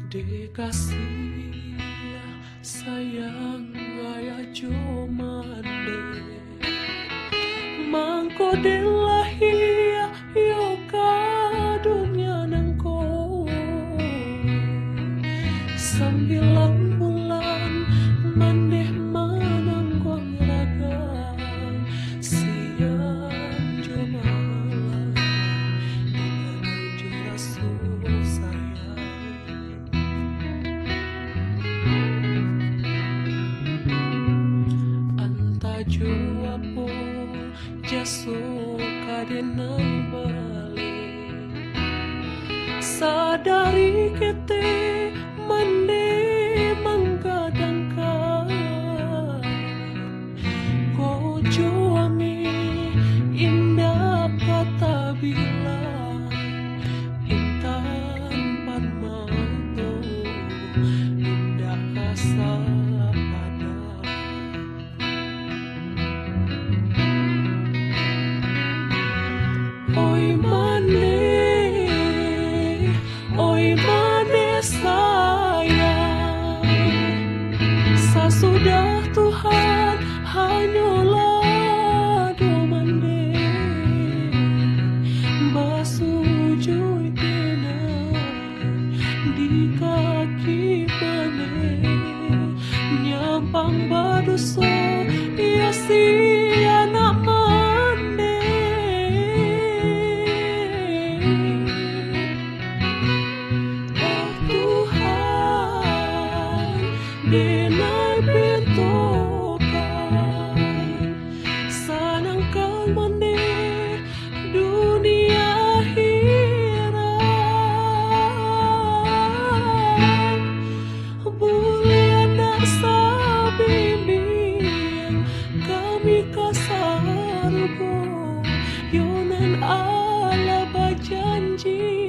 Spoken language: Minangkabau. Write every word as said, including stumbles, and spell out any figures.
Dek kasiah sayang ayah jo mandeh, mangko den lahia yo ka dunia nangko. Sambilan bulan mandeh manangguang raga, siang jo malam dikanai jo raso sayang. Antah jo apo jaso ka den nan bali, sadari ketek mandeh manggadangkan. Ko jo ameh indak ka tabilang, intan pan mato indak ka sapadang. Oi mandeh, oi mandeh sayang, sasudah Tuhan hanyolah doh mandeh, basujuik den di kaki mandeh. Nyampang badoso, iyo si anak mandeh. Oh Tuhan, denai pintokan, sanangkan mandeh dunia akhirat. Buliah ndak sabimbiang kami ka sarugo, yo nan alah bajanji